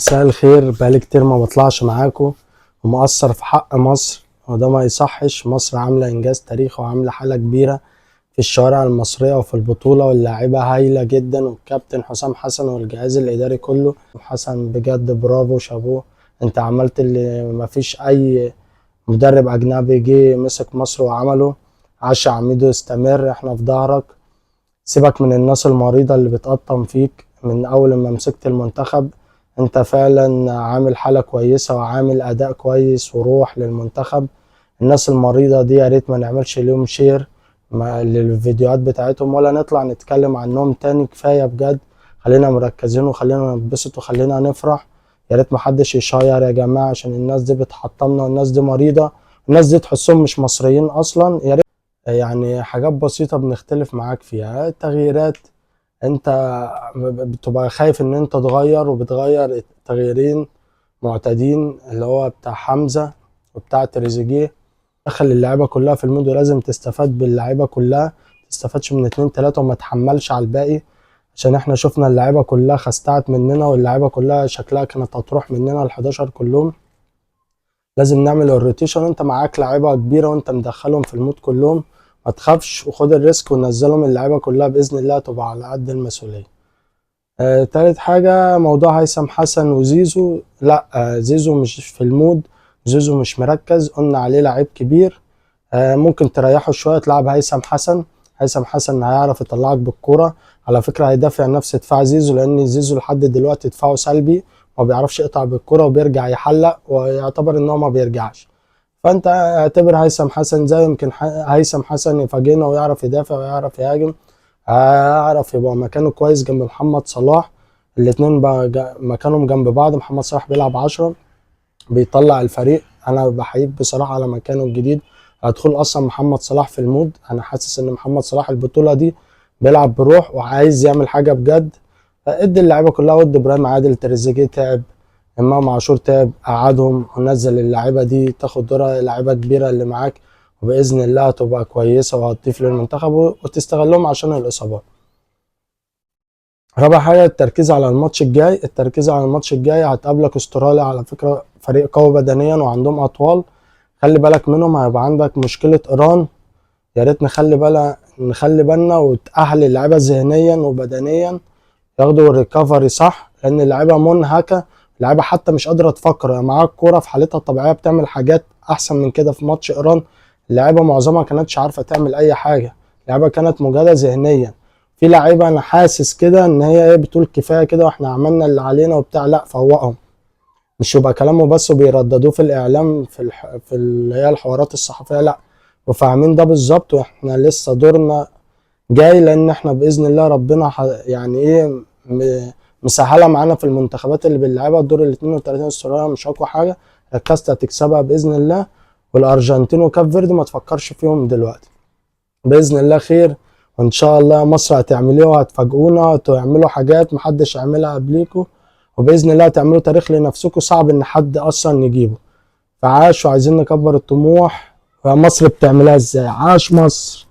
مساء الخير. بقالي كتير ما بطلعش معاكم ومقصر في حق مصر، وده ما يصحش. مصر عاملة إنجاز تاريخي وعاملة حالة كبيرة في الشوارع المصرية وفي البطولة، واللاعيبة هايلة جدا، والكابتن حسام حسن والجهاز الإداري كله. حسن بجد برافو شابوه، انت عملت اللي ما فيش أي مدرب أجنبي جه مسك مصر وعمله. عاش يا عميدو، استمر، احنا في ظهرك. سيبك من الناس المريضة اللي بتقطم فيك من أول ما مسكت المنتخب. انت فعلا عامل حالة كويسة وعامل أداء كويس وروح للمنتخب. الناس المريضة دي يا ريت ما نعملش ليهم share للفيديوهات بتاعتهم ولا نطلع نتكلم عنهم تاني، كفاية بجد. خلينا مركزين وخلينا نتبسط وخلينا نفرح. يا ريت محدش يشير يا جماعة، عشان الناس دي بتحطمنا، والناس دي مريضة، الناس دي تحسهم مش مصريين أصلا. يا ريت يعني حاجات بسيطة بنختلف معاك فيها، التغييرات انت بتبقى خايف ان انت تغير، وبتغير تغييرين معتادين اللي هو بتاع حمزة وبتاع تريزيجيه. دخل اللعيبة كلها في ال mood، ولازم تستفاد باللعيبة كلها، تستفادش من 2 3 وما تحملش على الباقي، عشان احنا شفنا اللعيبة كلها خستعت مننا، واللعيبة كلها شكلها كانت هتروح مننا ال11 كلهم. لازم نعمل ال rotation. انت معاك لعيبة كبيرة وانت مدخلهم في ال mood كلهم، ما تخافش وخد ال risk ونزلهم اللعيبة كلها بإذن الله تبقى على قد المسؤولية. تالت حاجة موضوع هيثم حسن وزيزو. لا، زيزو مش في ال mood، زيزو مش مركز، قلنا عليه لعيب كبير. ممكن تريحه شوية، تلعب هيثم حسن. هيثم حسن هيعرف يطلعك بالكرة على فكرة، هيدافع نفس دفاع زيزو، لأن زيزو لحد دلوقتي دفاعه سلبي، ما بيعرفش يقطع بالكرة وبيرجع يحلق ويعتبر ان هو ما بيرجعش. فانت اعتبر هيثم حسن زي يمكن هيثم حسن يفاجئنا ويعرف يدافع ويعرف يهاجم، هيعرف يبقى مكانه كويس جنب محمد صلاح. الاتنين بقى مكانهم جنب بعض. محمد صلاح بيلعب 10 بيطلع الفريق. انا بحييك بصراحة على مكانه الجديد، هدخل اصلا محمد صلاح في ال mood. انا حاسس ان محمد صلاح البطولة دي بيلعب بروح وعايز يعمل حاجة بجد. ادي اللعيبة كلها، ودي ابراهيم عادل، تريزيجيه تعب، امام عاشور تعب، قعدهم ونزل اللعيبة دي تاخد دورها، لعيبة كبيرة اللي معاك، وباذن الله هتبقى كويسة وهتضيف للمنتخب وتستغلهم عشان الاصابات. رابع حاجة التركيز على الماتش الجاي. التركيز على الماتش الجاي، هتقابلك استراليا على فكرة، فريق قوي بدنيا وعندهم اطوال، خلي بالك منهم. هيبقى عندك مشكلة ايران، يا ريت نخلي بالنا وتأهل اللعيبة ذهنيا وبدنيا، ياخدوا ال recovery صح، لان اللعيبة منهكة، اللعيبة حتى مش قادرة تفكر. يعني معاك كورة في حالتها الطبيعية بتعمل حاجات احسن من كده. في ماتش ايران اللعيبة معظمها كانتش عارفه تعمل اي حاجة، اللعيبة كانت مجهده ذهنيا. في لعيبة انا حاسس كده ان هي ايه، بتقول كفاية كده واحنا عملنا اللي علينا وبتاع. لا، فوقهم، مش يبقى كلامه بس وبيرددوه في الاعلام في اللي هي الحوارات الصحفية، لا، وفاهمين ده بالظبط. واحنا لسه دورنا جاي، لان احنا باذن الله ربنا يعني ايه مسهلة معانا في المنتخبات اللي بنلعبها. الدور ال 32 استراليا مش اقوى حاجة، ركزت هتكسبها باذن الله. والارجنتين وكاب فيردي ما تفكرش فيهم دلوقتي، باذن الله خير. وان شاء الله مصر هتعملوها وهتفاجئونا وتعملوا حاجات محدش عملها قبليكوا، وباذن الله هتعملوا تاريخ لنفسكم صعب ان حد اصلا يجيبه. فعاش، وعايزين نكبر الطموح. مصر بتعملها ازاي؟ عاش مصر.